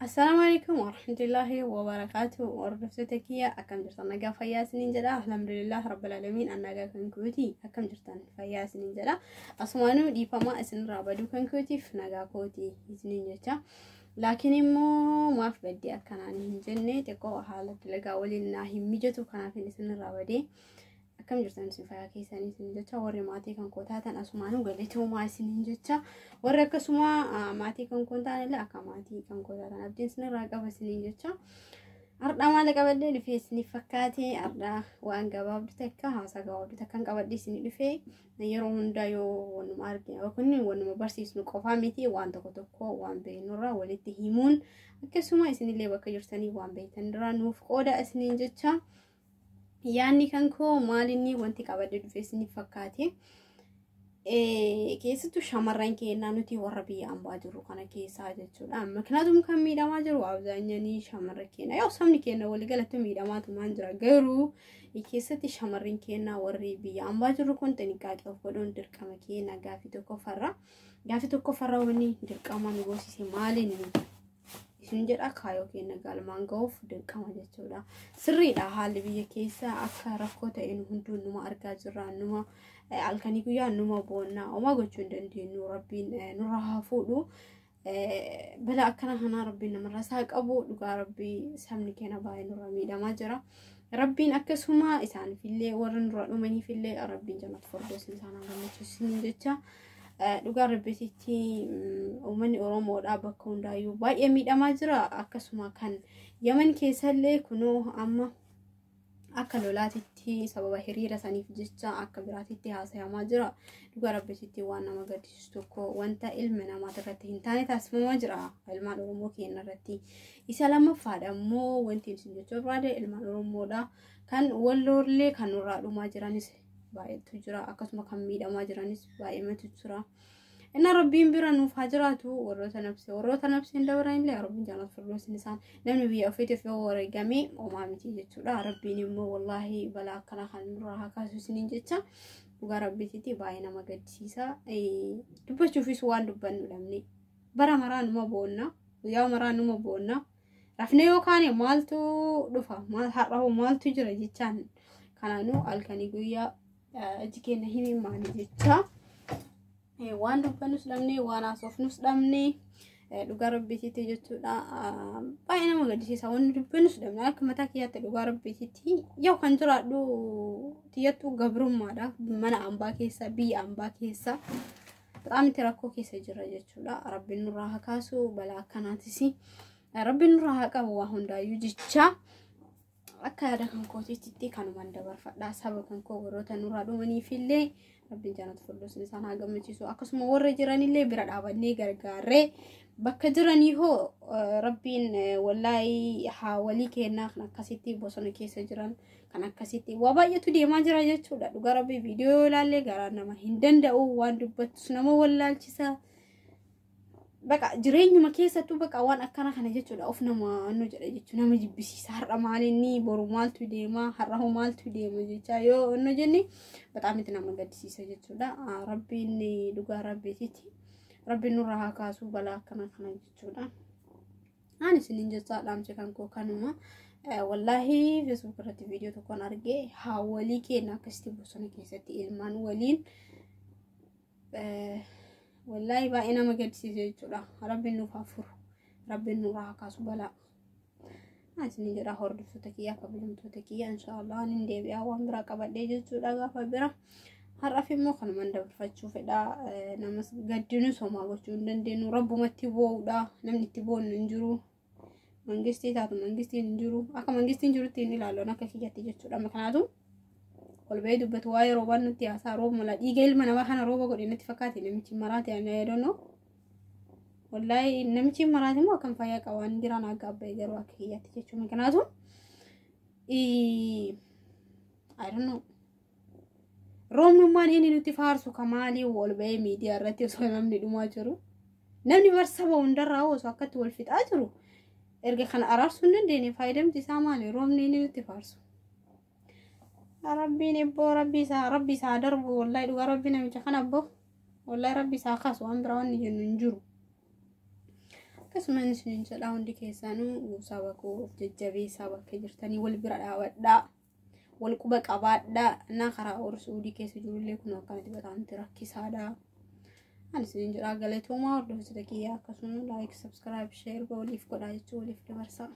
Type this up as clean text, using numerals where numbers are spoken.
Assalaamu alaikum warahmatullahi wabarakaatu. Hordoftoota kiyya, akkam jirtan? Nagaa fayyaa isiniin jedha. Alhamdulillah rabbil alamin, an nagaa kan kooti. Akkam jirtan? Fayyaa isiniin jedha. Asumaanuu dhiifamaa isinirraa baduu kan kootiif nagaa kooti isiniin jecha. Laakiin immoo maaf baddee akkanaan hin jenne, xiqqoo haala dalagaa waliin naa hin mijatu, kanaaf isinirraa badee. Akkam jirtan isin? Fayyaa keessanii isin jecha. Warri maatii kan koo taatan asumaanuu galatoomaa isiniin jecha. Warri akkasuma maatii kan koo taatan illee akka maatii kan koo taatan abdiin isinirraa qaba isiniin jecha. Har'aa maal qabadhee dhufee isiniif fakkaate? Har'aa waan gabaabduu takka, haasaa gabaabduu takka kan qabadhee isinii dhufee, yeroo hundaa yoo wanuma arginu yookiin wanuma barsiisnu qofaa miti, waan tokko tokko waan beeknurraa walitti himuun, akkasuma isinillee bakka jirtanii waan beektanirraa nuuf qooda isiniin jecha. Yaanni kan koo maalinni wanti qabadhee dhufe isiniif fakkaate? Keessattuu shamarran keenyaa nuti warra biyya ambaa jiru kana keessaa jechuudha. ምክንያቱም kan miidhamaa jiru አብዛኛኒ shamarran keenya, yoo sabni keenya waliigalatti miidhamaatumaan jira, garuu keessatti shamarran keenya warri biyya ambaa jiru kun ጥንቃቄ of godhuun dirqama keenya. Gaafii tokkoffarra, gaafii tokkoffarra, wanni dirqama nu goosise maaliin isin jedha? Kaayoo keenya galmaan ga'uuf dirqama jechuudha. Sirriidha, haalli biyya keessa akka rakkoo ta'e nu hunduu numa argaa jirra. Numa halkanii guyyaa numa boonnaa, homaa gochuu hin dandeenyu. Rabbiin nurra haa fuudhu. Balaa akkana kanaa rabbiin namarraa isaa qabu. Dhugaa rabbii, sabni keenya baay'ee nurra miidhamaa jira. Rabbiin akkasuma isaaniifillee, warra nurra dhumaniifillee rabbiin jannata firdoosin isaan haa gammachiisu jecha. Dhugaa rabbiititti uummanni Oromoodhaa bakka hundaayyuu baay'ee miidhamaa jira. Akkasuma kan Yaman keessallee kunoo amma akka lolaatitti sababa hiriira saniif jecha akka biraatitti haasayamaa jira. Dhugaa rabbiititti waan nama gaddisiisu tokko, wanta ilma namaa irratti hin taane taasifamaa jira ilmaan Oromoo keenya irratti. Isa lammaffaadha immoo wanti isin jechuu barbaade, ilmaan Oromoodha kan walloollee kan nurraa dhumaa jiranis baay'eetu jira, akkasuma kan miidhamaa jiranis baay'eetu jira. Inna rabbiin bira nuuf haa jiraatu. Warroota nafsee, warroota nafseen dabaran illee rabbiin jannata firdoosin isaan. Namni biyya ofiitiif yoo wareegame homaa miti jechuudha. Rabbiin immoo wallaahi balaa akkana kan nurraa haa kaasu isiniin jecha. Dhugaa rabbiititti baay'ee nama gaddisiisa. Dubbachuufis waan dubbannu dhabne. Bara maraa numa boonna, guyyaa maraa numa boonna. Rafnee yookaan maaltu dhufa, maal har'a hoo maaltu jira jechaan, kanaanuu halkanii guyyaa iji keenya himimaani jecha. Waan dubbannus dhabne, waan haasofnus dhabne, dhugaa rabbiititti jechuudha. Baay'ee nama gaddisiisa, wanni dubbannus dhabne. Akka mataa kiyyaatti, dhugaa rabbiititti, yoo kan jiraadhu tiyyattuu gabrummaadha mana ambaa keessa, biyya ambaa keessa በጣም itti rakkoo keessa jira jechuudha. Rabbiin nurraa haa kaasu balaa akkanaatis, rabbiin nurraa haa qabu waa hundaayyuu jecha. Akka yaada kan kootiitti kanumaan dabarfadha. Saba kan koo warroota nurraa dhumaniifillee rabbiin jannata firdoosin isaan haa gammachiisu. Akkasuma warra jiranillee bira dhaabannee gargaarree bakka jiranii hoo rabbiin wallaahi haa walii kennaa. Kan akkasitti bosona keessa jiran, kan akkasitti waa baay'eetu deemaa jira jechuudha. Dhugaa rabbii, viidiyoo yoo ilaalle garaa nama hin danda'u, waan dubbattus nama wallaalchisa. Baqa jireenyuma keessattuu baqa waan akkana kana jechuudha, of nama nu jedha jechuudha, nama jibbisiisa. Har'a maalinni, boru maaltu deema, har'a hoo maaltu deema jecha yoo nu jenne በጣም itti nama gaddisiisa jechuudha. Rabbiin, dhugaa rabbiititti, rabbiin nurraa haa kaasu balaa akkana kana jechuudha. Ani isiniin jecha dhaamsi kan koo kanuma. Wallaahi Facebook irratti viidiyoo tokkoon argee, haawwalii keenya akkasitti bosona keessatti ilmaan waliin, wallaahi baay'ee nama gaddisiisa jechuudha. Rabbiin nuuf haa furu. Rabbiin nurraa haa kaasu balaa. Isin jedha, hordoftoota kiyya, kabajamtoota kiyya, inshaallah nin deebi'aa waan biraa qabadhee jechuudha gaafa bira. Har'aaf immoo kanumaan dabarfachuu fedha. Namas gaddinus homaa gochuu hin dandeenyu. Rabbumatti boo'uudha. Namni itti boonnu hin jiru. Mangistii taatu mangistiin hin jiru. Akka mangistiin jirutti hin ilaalu akka kiyyatti jechuudha. Kanaatu ol ba'ee dubbatu waa'ee roobaan nutti haasaa, rooba mala dhiiga ilma namaa kana rooba godhe natti fakkaate namichi maraate. Ani I don't know. Wallaahi namichi maraate immoo akkam fayyaa qaba, waan jiraan akka abba'e garuu akka kiyyaatti jechuudha. Kanaatu I don't know. Roobnummaan inni nutti faarsu kamaalii ol ba'ee miidiyaa irratti osoo namni dhumaa jiru. Namni bar saba hundarraa osoo akkatti wal fixaa jiru. Erga kana araarsuu hin dandeenye, faayidamti isaa maali? Roobni inni nutti faarsu. Rabbiin ibboo rabbi isaa darbu. Wallahi dhugaa rabbi, namicha kana abboo wallahi rabbi isaa kaasu, waan biraa wanni jennu hin jiru. Akkasuma isiniin jedhaa, hundi keessanuu saba koo of jajjabeessaa, bakka jirtanii wal bira dhaabadhaa. Wal quba qabaadhaa. Na karaa warra Suudii keessa jirullee kun akkanatti bataamti rakkisaadha. Ani isiniin jedhaa, galatoomaa hordoftoota kiyyaa. Akkasuma like, subscribe, share waliif godhaa jechuu waliif dabarsaa.